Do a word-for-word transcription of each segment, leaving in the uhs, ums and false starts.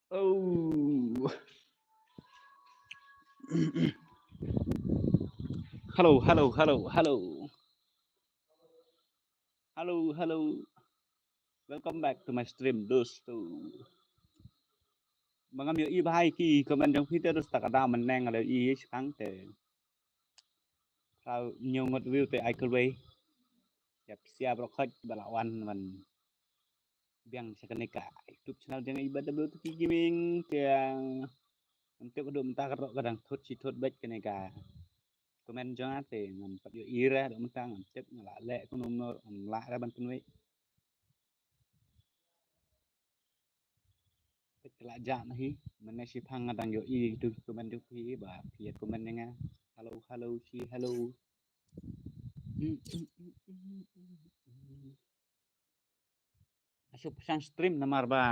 Oh. Hello, hello, hello, hello. Hello, hello. Welcome back to my stream, dosto. Ba ngam ïohi bha ïa ki comment jong phi te, dosto, ka dei mynne nga la ïohi shipang te. Phra hynñiew ngut view te ai kawei. Ïa phi sia baroh khoit ba la wan ban biang sha kane ka YouTube channel jong i ba W T K Gaming te. Ngam tip haduh mynta ka dei ka dang thut shi thut beit kane ka comment jong nga te, ngam pat ïohi re haduh mynta, ngam tip nga la leh kumno kumno, ngam lah re ban pynwei. Peit ka la jah na hi, mynne shipang nga dang ïohi ïa ki comment jong phi ba phi ïa comment ïa nga. Hello, hello, shi hello. Nga shu pyrshang stream namar ba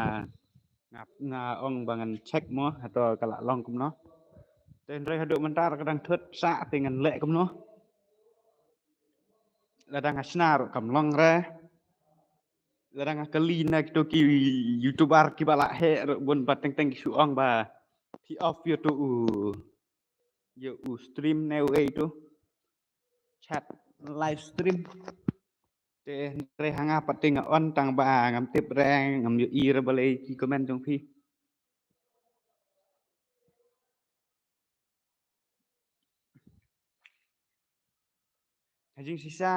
nga, nga ong ba ngan check mo hato ka la long kumno. Te hynrei haduh mynta ka dang thut sha te ngan leh kumno. Lada nga shna ruh kam long re. Lada nga kylli na kito ki YouTuber kiba la heh ruh bun ba teng teng ki shu ong ba phi off ïa uto u, ïa u stream ne uei to, chat live stream. Te hynrei ha nga pat te nga on tang ba ngam tip re, ngam ïohi re balei ki comment jong phi. Ha jingshisha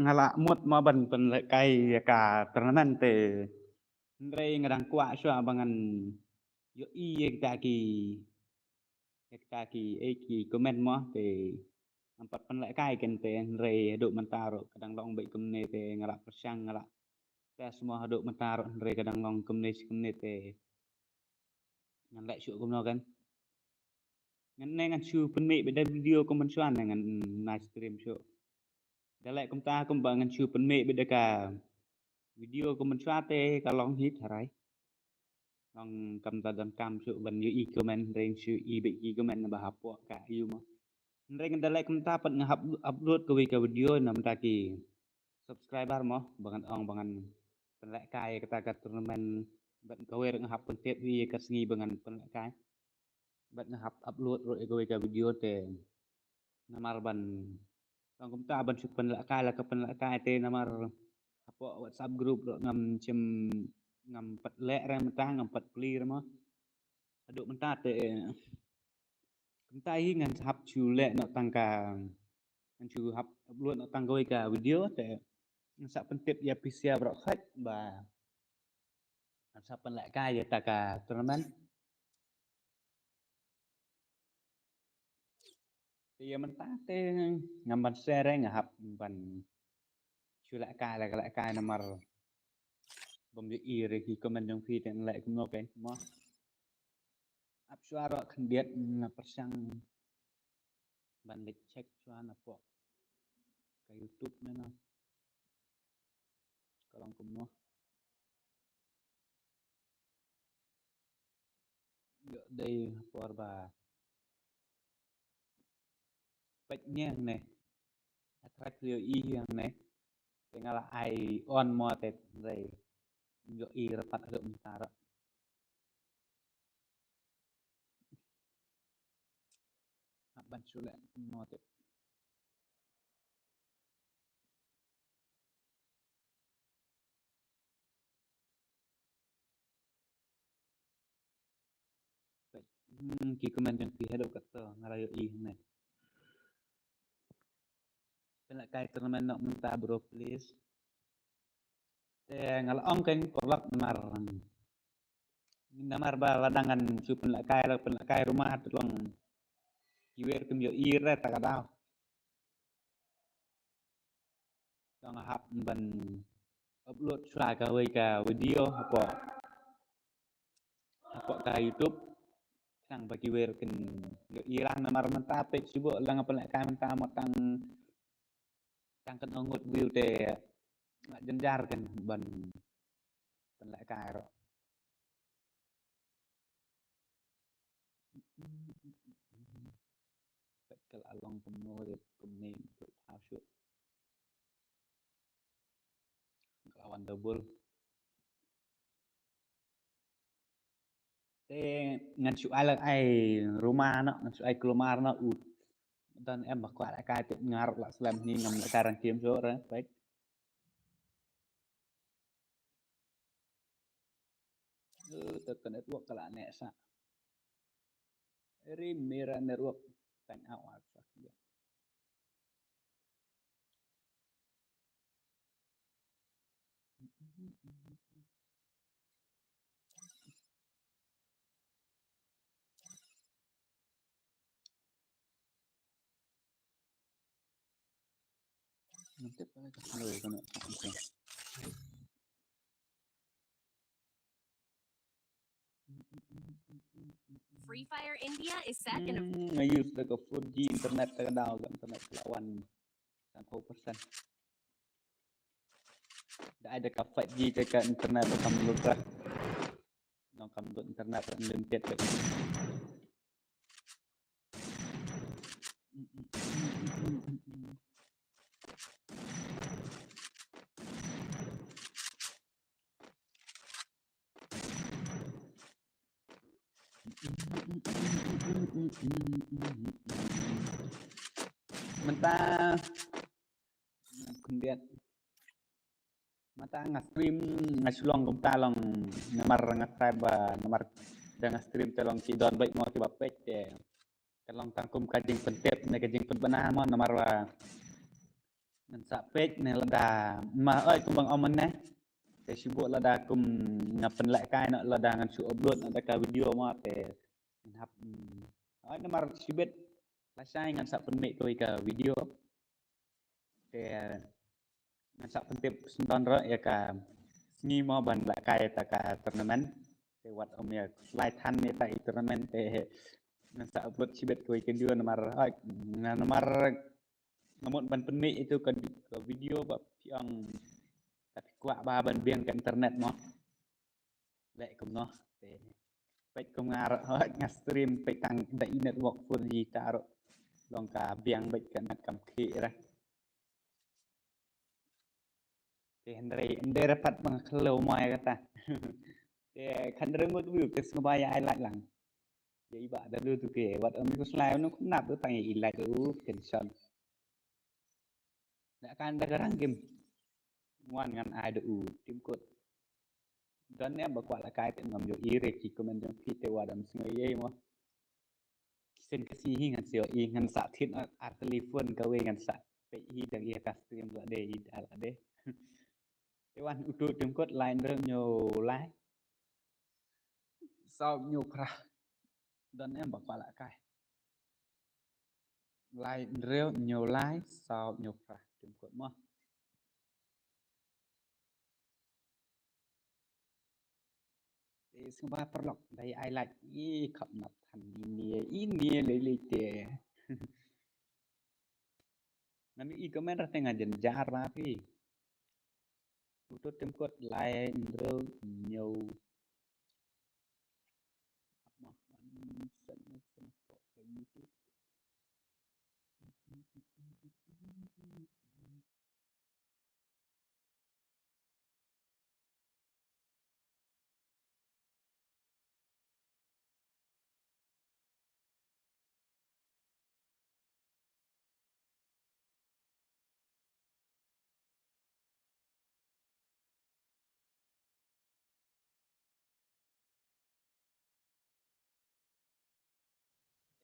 nga la mut mo ban pynlehkai ïa ka tournament te, hynrei nga dang kwah shuwa ba ngan ïohi ïa kita ki, ïa kita ki, eh, ki comment mo te. Ngam pat pynlehkai ken te, hynrei haduh mynta ruh ka dang long beit kumne te, nga la pyrshang, nga la test mo haduh mynta ruh, hynrei ka dang long kumne shi kumne te. Ngan leh shuh kumno ken. Ngan ne ngan shu pynmih beit da video kum mynshuwa ne ngan, mm, nai stream shuh. Da leh kumta kumba ngan shu pynmih beit da ka video kum mynshuwa te ka long hi tharai. Long kumta donkam shuh ban ïohi comment, hynrei shu ïohi beit ki comment ba hapoh ka ïu mo. Hynrei ngan da leh kumta pat nga hap upload kawei ka video namar ki subscriber mo ba ngan ong ba ngan pynlehkai kata ka tournament, bad kawei ruh nga hap pyntip ïa ka sngi ba ngan pynlehkai. Bad nga hap upload ruh ïa kawei ka video te. Namar ban, tang kumta ban shu pynlehkai la ka pynlehkai te namar hapoh WhatsApp group ruh ngam shym, ngam pat leh re mynta, ngam pat plie re mo. Haduh mynta te kumta hi ngan hap shu leh noh tang ka, ngan shu hap upload noh tang kawei ka video te. Ngan sa pyntip ïa phi sia baroh khoit ba ngan sa pynlehkai ïa kata ka tournament. Te ïa mynta te ngam ban share re, nga hap ban shu lehkai, lehkai, lehkai namar bym ïohi re ki comment jong phi te ngan leh kumno phi mo. Ap shuwa ruh khyndiat nga pyrshang ban leit check shuwa na pok ka YouTube ne na ka long kumno. Ïoh dei por ba peit ne hangne. Attract ïohi hangne. Te nga la ai on mo te hynrei ïohi re pat haduh mynta ruh. Hap ban shu leh mo te. Hmm, ki comment jong phi haduh katta nga la ïohi hangne. Pynlehkai tournament noh mynta bro please. Te nga la ong kein paralok namar, namar ba lada ngan shu pynlehkai, la pynlehkai ruh ma te long ki wer kim ïohi re ta ka daw. Dang hap ban upload shuwa kawei ka video hapoh, hapoh ka YouTube. Tang ba ki wer kin ïohi lah namar mynta peit shu buh lang pynlehkai mynta mo tang, tang katno ngut view te jynjar kein ban pynlehkai ruh. Peit ka la long kumno re kumne, peit ha shuh. Ka la wan double. Te ngan shu ai la ai ruma noh, ngan shu ai kulmar noh u. Don em ba kwah la kai tip ngar la slem ni ngam la kai rang kim shuh re, peit. Eh, te ka network ka la neh sa. Ri mira network. Tang awal sa. Mantep lah, ka halo ka na. Free Fire India is set in a Hmm, nga use da ka four G internet, ka daw ka internet ka la wan. San phew percent. Da ai da ka five G te ka internet kam lut ra. Nong kam lut internet unlimited. Mynta khyndiat. Mynta nga stream, nga shu long kumta long, namar nga try ba, namar da nga stream te long ki don beit mo kiba peit te. Ka long tang kum ka jingpyntip ne ka jingpynbna mo, namar ba ngan sa peit ne lada ma oi kum ba nga ong mynne. Te shu buh lada kum nga pynlehkai noh lada ngan shu upload noh da ka video mo te ngan hap, mm, oi namar shibit lashai ngan sa pynmih kawei ka video. Te ngan sa pyntip syndon ruh ïa ka sngi mo ban lehkai ïa ta ka tournament. Te wat ym ïa lai than ïa ta i tournament te ngan sa upload shibit kawei ka video namar, ah, namar nga mut ban pynmih itu ka, ka video ba phi ong ta phi kwah ba ban biang ka internet mo. Leh kumno te peit kum nga ruh, hooid nga stream peit tang da i network four G ta ruh long ka biang beit ka net kam khih ra. Te hynrei hynrei ra pat ba nga khlem mai kata. Te khan re ngut view te sngewbha ïa ai like lang. Ïa i bah da lu tu ke wat ym khuslai ym khuslai nap tu tang ïa i like u tension. Da kan da garang kim. Wan ngan ai da u tim kut. Don ne ba kwah la kai te ngam ïohi re ki comment jong phi te wat ym sngew ïa mo. Kisen ka si hi ngan sio i ngan sa thied ar telephone kawei ngan sa peit hi dang ïa ka stream la de i da la de. Te wan utu tim kut lai hynriew hynñiew lai saw hynñiew phra. Don ne ba kwah la kai. Lai hynriew hynñiew lai saw hynñiew phra tim kut mo. Te sngewbha paralok da ïa ai like i khap nap than ini ini lei lei te. Ngan i comment ra te nga jynjar ba phi. Utu tim kut lai hynriew hynñiew.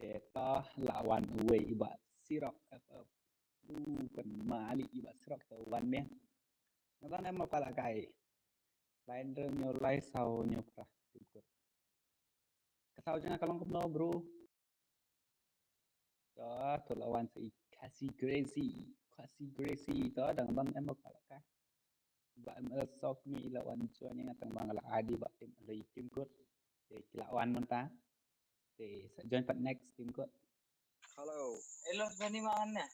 Te to la wan uwei i bah Sirok F F. U pynmali i bah Sirok to wan ne. Nga don em ma kwah la kai. Lai hynriew hynñiew lai saw hynñiew phra. Ka saw jong nga ka long kumno bro. To to la wan sa i Khasi Gracie, Khasi Gracie to dang don em ma kwah la kai. Ba em sok ni la wan join nga tang ba nga la adi ba tim la i tim kut. Te ki la wan mynta. Te sa join pat next tim kut. Hello. Hello, Dani, ma wan na?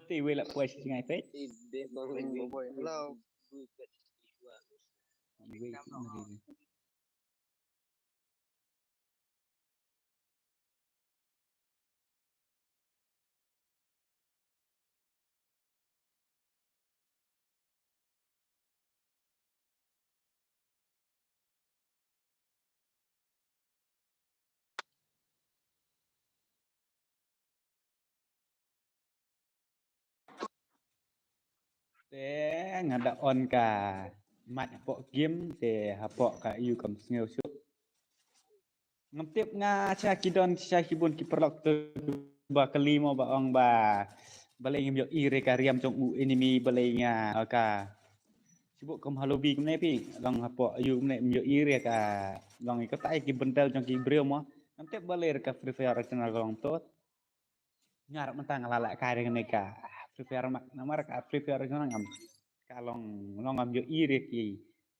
Te wei la poi shi ngai peit. Hello. Wei. Te nga da on ka mic hapoh game te hapoh ka ïu kam sngew shuh. Ngam tip nga sha ki don sha ki bun ki paralok te ba kali mo ba ong ba balei ngam ïohi re ka riam jong u enemy balei nga ka. Shu bok kum ha lobby kumne phi long hapoh ïu kumne ym ïohi re ka long ïa katai ki bendel jong ki briew mo. Ngam tip balei re ka Free Fire original ka long to. Nga ruh mynta nga la lehkai da kane ka Free Fire Max namar ka Free Fire jong nga ngam ka long long ngam ïohi re ki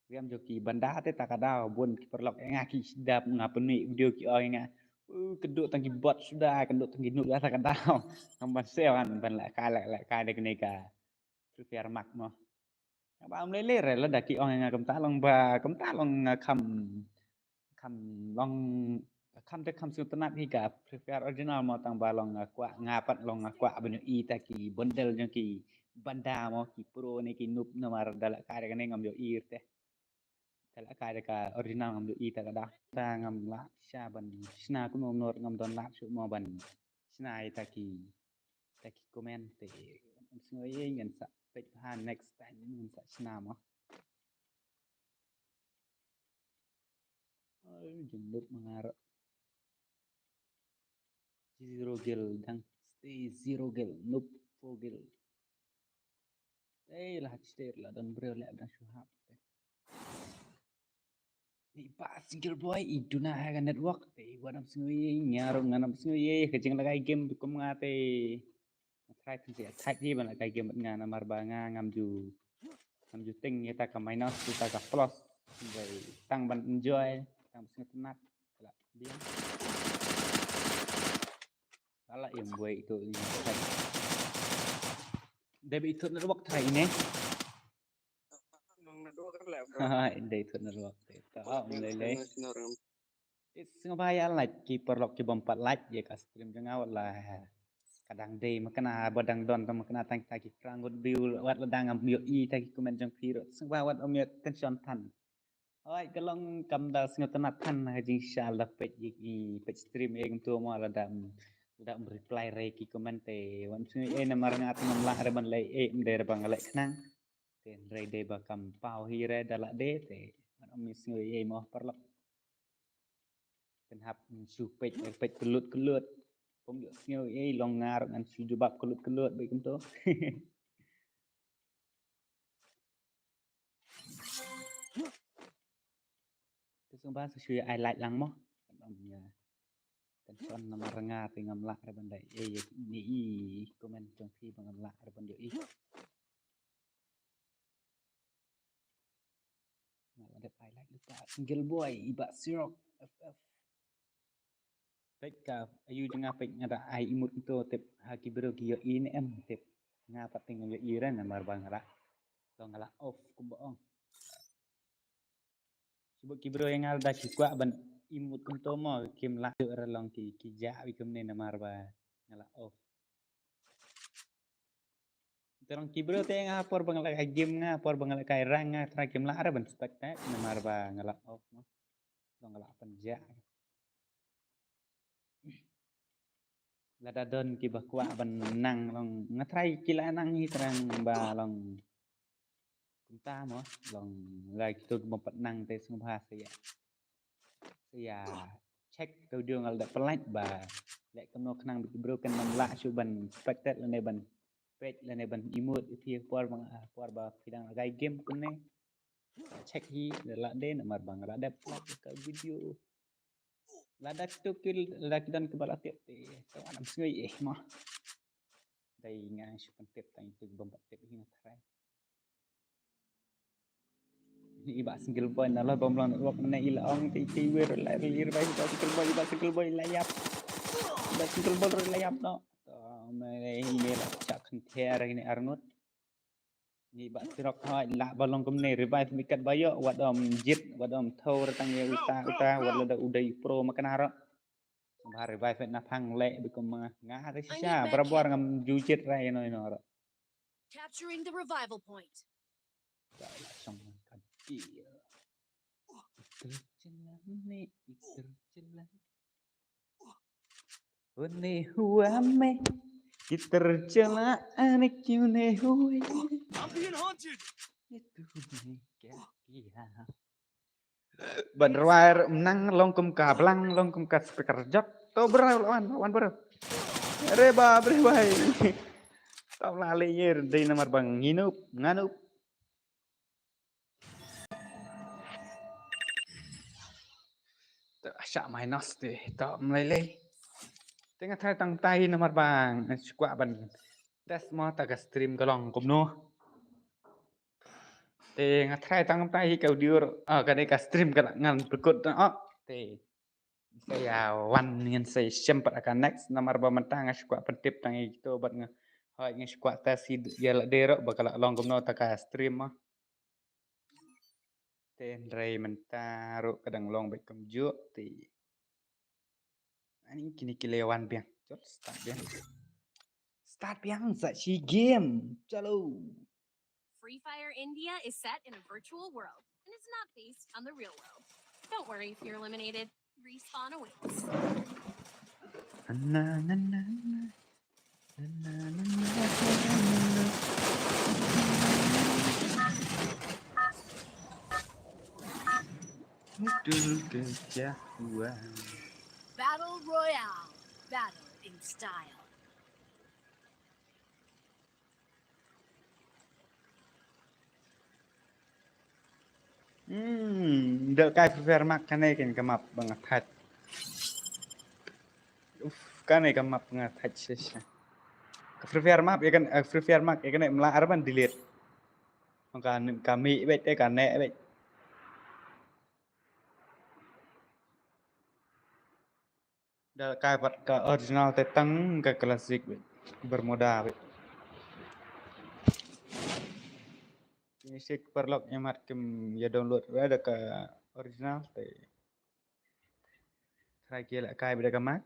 riam jong ki banda te ta ka daw bun ki paralok ïa nga ki sdap nga pynmih video ki ong ïa nga. Uh, kynduh tang ki bot suda kynduh tang ki nuk ta ka daw. Ngam ban sew ban lehkai lehkai da kane ka Free Fire Max mo. Ba ym lei lei re lada ki ong ïa nga kumta long ba kumta long nga kham kham long kham te kham sngewtynnat hi ka Free Fire original mo tang ba long nga kwah nga pat long nga kwah ban ïohi ta ki bendel jong ki banda mo ki pro ne ki noob namar da lehkai da kane ngam ïohi te. Da lehkai da ka original ngam ïohi ta ka da. Ta ngam lah sha ban shna kumno kumno ngam don lad shuh mo ban shna ïa ta ki ta ki comment te. Ym sngew ïa ngan sa peit ha next time ngan sa shna mo. Ai, jin noob ma nga ruh. Zero kill dang stay zero kill noob four kill. Ei lah stay la don briew leh dang shu hap. Ni ba single boy i duna ha ka network te i wat ym sngew ïa nga ruh ngan ym sngew ïa ka jinglehkai game kum nga te. Nga try tang te thait hi ban lehkai game bad nga namar ba nga ngam ju ngam ju ting ïa ta ka minus ïa ta ka plus. Dei tang ban enjoy tang ban sngewtynnat. Ka la ding. Ka la im buai itu ni. Dei ba itu network try ne. Nong na dua kan leh, bro. Ha, indai tu na ruak te. Ta Bos ong bel lei lei. Tengah snow ram. Is sngewbha ïa like ki paralok ki bym pat like ïa ka stream jong nga wat la. Ka dang dei ma kane ba dang don tang ma kane tang ta ki krang ngut view wat la dang am ïohi ta ki comment jong phi ruh. Sngewbha wat ym ïoh tension than. Hoi ka long kam da sngewtynnat than ha jingshisha lada peit ïa ki peit stream ïa kumto mo lada lada ym reply re ki comment te. Wan sngewbha ïa namar nga tang ngam lah re ban leh ïa ym dei re ba nga leh khnang. Te hynrei dei ba kam paw hi re da lah dei te. Ngan ym ïa sngew ei mo paralok. Pynhap shu peit peit kyllut kyllut. Pom ïoh sngew ei long nga ruh ngan shu jubab kyllut kyllut bad kumto. Te sngewbha sa shu ïa ai like lang mo. Kan ym ïa tension namar nga te ngam lah re ban da ei ïa ni i comment jong phi ba ngam lah re ban ïohi. Nga la dep ai like lypa single boy i Bah Sirok F F. Peit ka ayu jong nga peit nga da ai emote kumto tip ha ki briew ki ïohi ne em tip. Nga pat te ngam ïohi re namar ba nga la. To nga la off kumba ong. Shu bok ki briew ïa nga lada ki kwah ban emote kumto mo kim lah ïoh re long ki ki jah wi kumne namar ba nga la off. Te long ki briew te nga por ba nga la kai game nga por ba nga la kai rank nga try kim lah re ban spectate namar ba nga la off mo. Long nga la pynjah. Lada don kiba kwah ban nang long nga try ki la nang hi trai ba long kumta mo long la kito kiba pat nang te sngewbha sa ïa sa ïa check ka video nga la da pynlait ba leh kumno khnang ba ki briew kan ym lah shuh ban spectate lane ban peit lane ban emote ïa phi por ba nga por ba phi dang la kai game kumne. Check hi la lah dei namar ba nga la dep pynlait ka video. Lada kito ki lada ki don kiba la tip te to ngan ym sngew ei mo. Dei nga shu pyntip tang itu bym pat tip hi nga try. Ni i Bah Single Boy na la bym long network ne i la ong te te wer la lir bai Bah Single Boy Bah Single Boy la ïap. Bah Single Boy la ïap no. To me hi me la chak khynthia ra hi ne arngut. Ni Bah Sirok hoi lah ba long kumne revive mi kat ba ïoh wat ym jied wat ym thor tang ïa uta uta wat la da u dei pro ma kane ro. Ba revive na phang leh bi kum nga nga ha shisha barabor ngam ju jied ra ïa no ïa no ro. Capturing the revival point. Ba la shong ka deal. Iter jelan ne iter jelan. Une hua me. Tercela anak yune hui. I'm being haunted. Itu nih kya kiya. Ban rwai mynta long kum ka blang, long kum ka speaker jot. To bro, lawan, lawan bro. Reba, bro, bai. Tau la le yer dei namar bang nginup, nganup. To sha minus te, to mlei lei. Te nga tharai tang tai namar bang skwah ban test mo ta ka stream ka long kumno. Te nga tharai tang tai ka audio, ah, kane ka stream ka la ngan pyrkut na, oh. Te sa ïa wan ngin sa shem pat ka next namar ba mynta nga skwah pyntip tang ïa kito bad nga, hoi, nga skwah test hi ïa la dei ruh ba ka la long kumno ta ka stream mo. Te hynrei mynta ruh ka dang long beit kumjuh te. Ani kine ki le wan biang. Chalo start biang. Start biang sa shi game. Chalo. Free Fire India is set in a virtual world and it's not based on the real world. Don't worry if you're eliminated. Respawn awaits. Na, na, na, na. Na, na, na, na, na, na. Betul ke jahwa. Battle Royale. Battle in style. Hmm, dal kai prefer mak kane ken ka map bang atat. Uf, kane ka map bang atat shisha. Ka prefer map ya kan, eh, prefer mak ya kan mla arban delete. Maka kami bet eh kane bet. Da kai pat ka original te tang ka classic beit. Bermuda beit. Ini sik perlok nyemat kim ya download wa da ka original te. Try ke la kai beit da ka mak.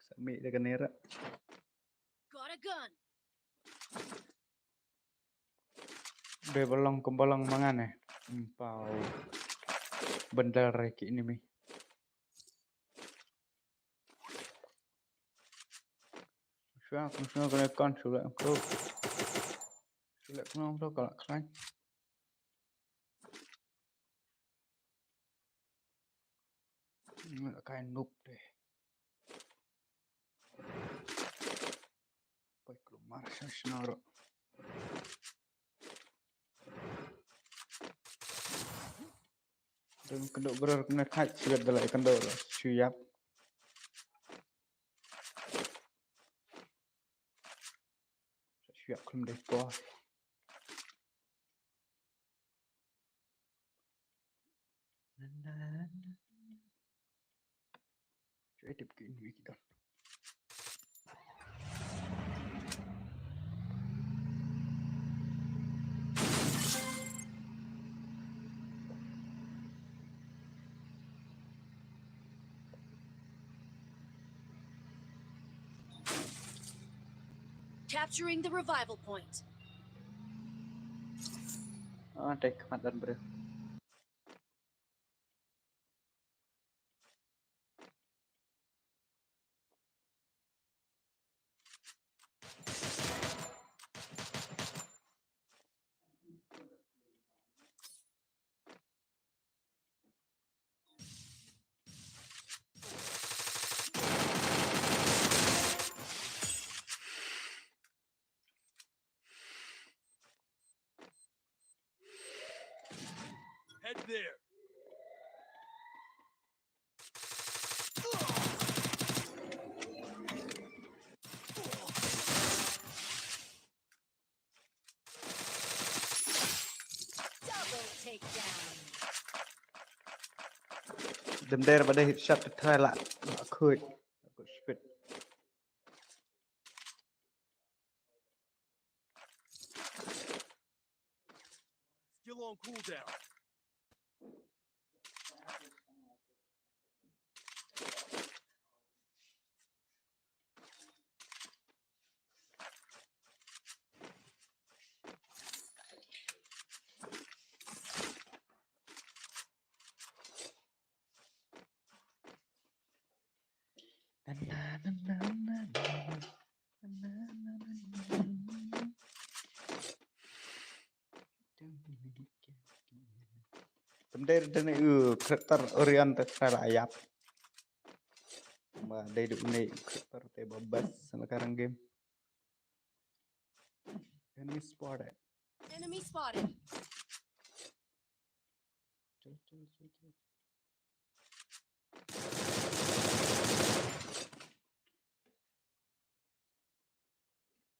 Sami da ka nera. Got a gun. Be balong kum balong mangan eh. Empau. Bendal re ki enemy. Shuwa, shuwa kena kon, shuwa ko. Shuwa kena ko kala klan. Ini kain noob deh. Pai keluar sha shnaro. Dan kendo berar kena thait sigat dalai kendo suyap. Suyap kelem deh ko. Cuba tip ke ini kita. Capturing the revival point. Oh, take matan bro. Head there. Double takedown. Dem der ba dei shot to try la. Khuid. Khuid. Still on cooldown. Dei dei ne u creator Orion te sa la ïap. Ba dei du ne u creator te ba best sa la ka rang game. Enemy spotted. Enemy spotted. Chal, chal, chal, chal.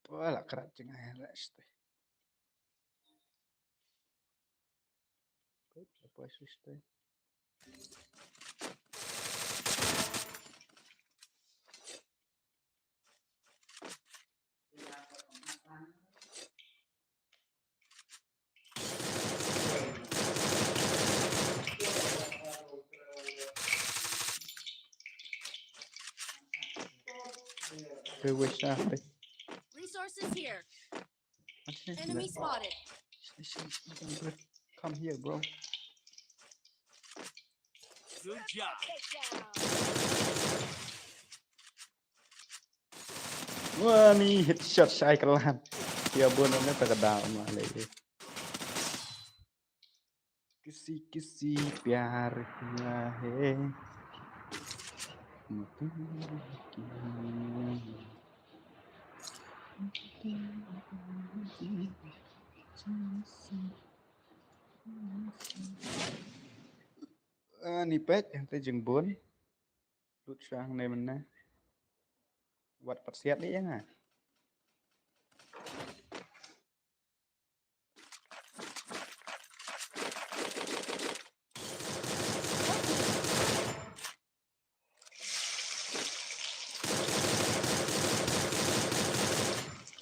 Wala krat jngai la shte. Kut apa shte. Resources here. Enemy spotted. Come here, bro. Good job. Wah, ni headshot shai kelan. Ya bun, ne tak ada ma le. किसी किसी प्यार हुआ है। Ah, ni pet yang te jeng bun. Lut shang ne mena. Wat pat siat ni yang ah.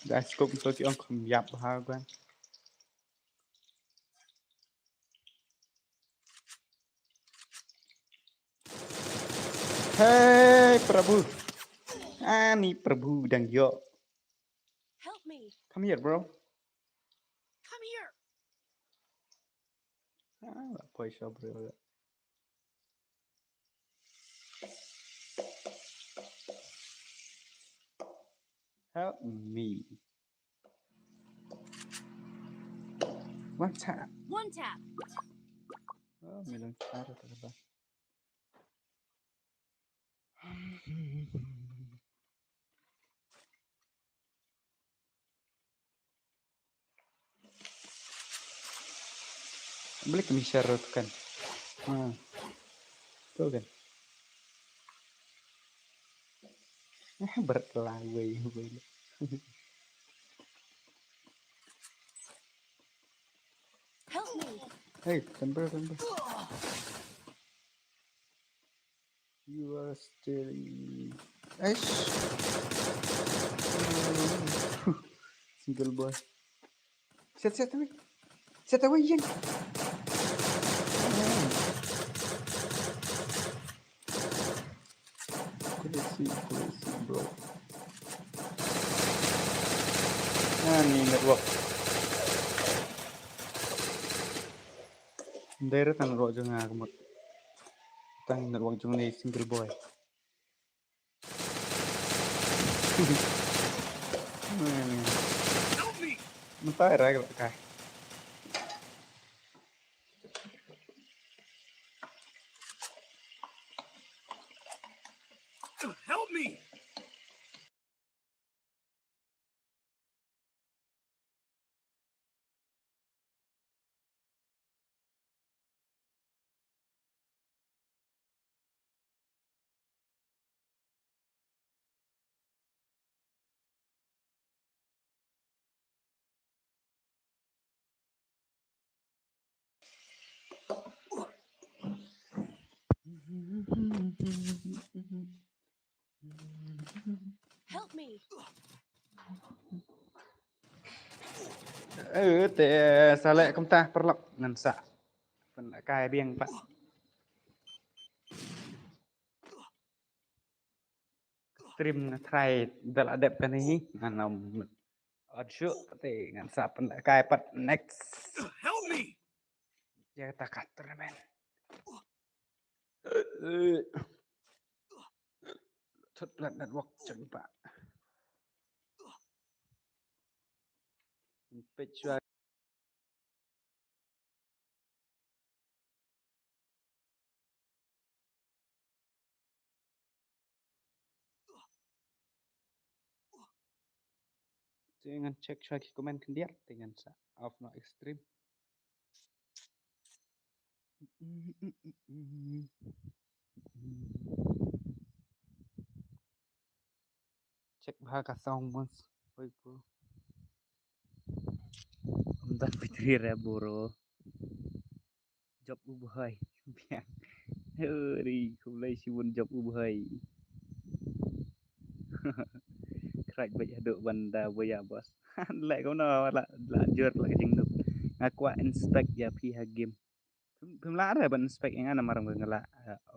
Guys, kok so ki ong kham yap ha gwan. Hey, Prabhu. Ani Prabhu dang yo. Help me. Come here, bro. Come here. Ah, la poi so bro. Help me. One tap. One tap. Oh, mi lang tap ata ba. Balik kami share tu kan. Ha. Tu kan. Eh, berat lah gue, gue. Help me. Hey, temper, temper. You are stealing. Eish. Single boy. Set, set away. Set away, Ian. Crazy, crazy, bro. Ah, ni network. Direct tang network jong nga ka mut. Tang network jong ni single boy. Mynta era ka kai. Help me. Help me. Eh, te sa leh kumta paralok ngan sa pynkai biang pat. Stream nga try da la dep kane hi ngan ym ot shuh te ngan sa pynkai pat next. Help me. Ïa kata ka tournament. Thot plat network jong pa. Peit shuwa. Te ngan check shwa ki comment khyndiat te ngan sa off noh stream. Check bha ka sound mos. Oi po. Ym da fitri re bro. Jop u bhai. Biang. Hori, khublei shibun jop u bhai. Khraj bad haduh ban da boya boss. Leh kumno la la jur la jingduk. Nga kwah inspect ïa phi ha game. Phim la re ban inspect ïa nga namar nga la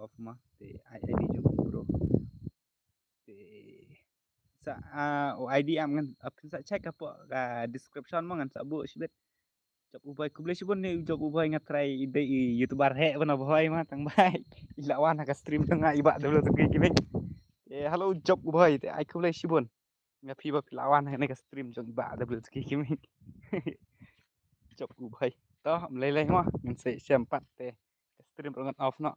off ma. Te ai ai di jong bro. Te sa u ID am ngan ap sa check hapoh ka description mo ngan sa buh shibit. Jop u bhai khublei shibun ne jop u bhai nga try i dei i YouTuber heh bana bhai ma tang bhai. I la wan ha ka stream tang nga i bah da bla tu ki ki. Eh hello jop u bhai te ai khublei shibun. Nga phi ba phi la wan ha ka stream jong i bah da bla tu ki ki. Jop u bhai. To am lei lei ma ngan sa shem pat te. Ka stream ruh ngan off noh.